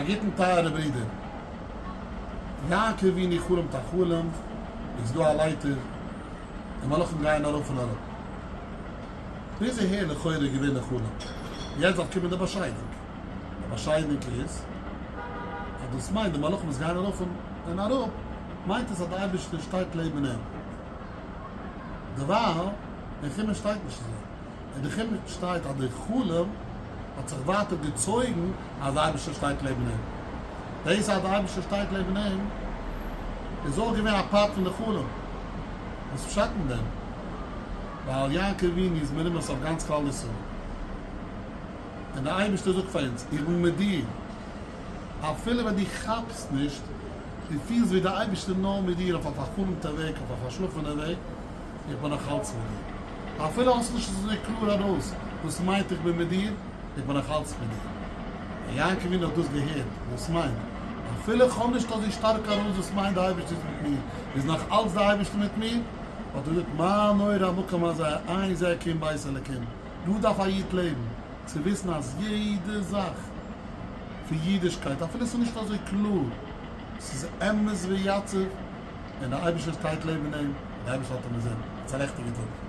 גוטן טייערע ברידער. יעקב אבינו חלומ'ט א חלום, איז דא א לייטער, די מלאכים גייען ארויף און אראפ. ביז אהער לכאורה איז געווען די חלום. יעצט דארף קומען די באשיידונג. די באשיידונג איז, אז דאס מיינט די מלאכים וואס גייען ארויף און אראפ, מיינט עס אז די אייבערשטער שטייט לעבן אים. דערווייל אין חומש שטייט נישט אזוי. אין די חומש שטייט אז די חלום האט זיך ווייטער געצויגן אז די אייבערשטער שטייט לעבן אים. דאס אז די אייבערשטער שטייט לעבן אים איז אויך געווען א part פון די חלום. וואס פשט אין דעם? ווייל יעקב אבינו איז מרומז אויף גאנץ כלל ישראל. און די אייבערשטער זאגט פאר אונז, איך בין מיט דיר. אפילו ווען דו כאפסט נישט, דו פילסט ווי די אייבערשטער נאר מיט דיר אויף א פארחלומטע וועג, אויף א פארשלאפענע וועג, איך בין נאך אלץ מיט דיר. אפילו האסט נישט אזוי קלאר ארויס וואס מיינט איך בין מיט דיר, איך בין נאך אלץ מיט דיר. ווען יעקב אבינו האט דאס געהערט, וואס מיינט, אפילו איך האב נישט אזוי שטארק ארויס וואס מיינט די אייבערשטער איז מיט מיר, איז נאך אלץ די אייבערשטער מיט מיר, האט ער געזאגט, מה נורא המקום הזה, אין זה כי אם בית אלקים. דא דארף א איד לעבן, צו וויסן אז יעדע זאך פון אידישקייט, אפילו ס'איז נישט אזוי קלאר, ס'איז אמת ויציב, און דער אייבערשטער שטייט לעבן אים, און דער אייבערשטער האט אים אינזין. האטס א לעכטיגע טאג.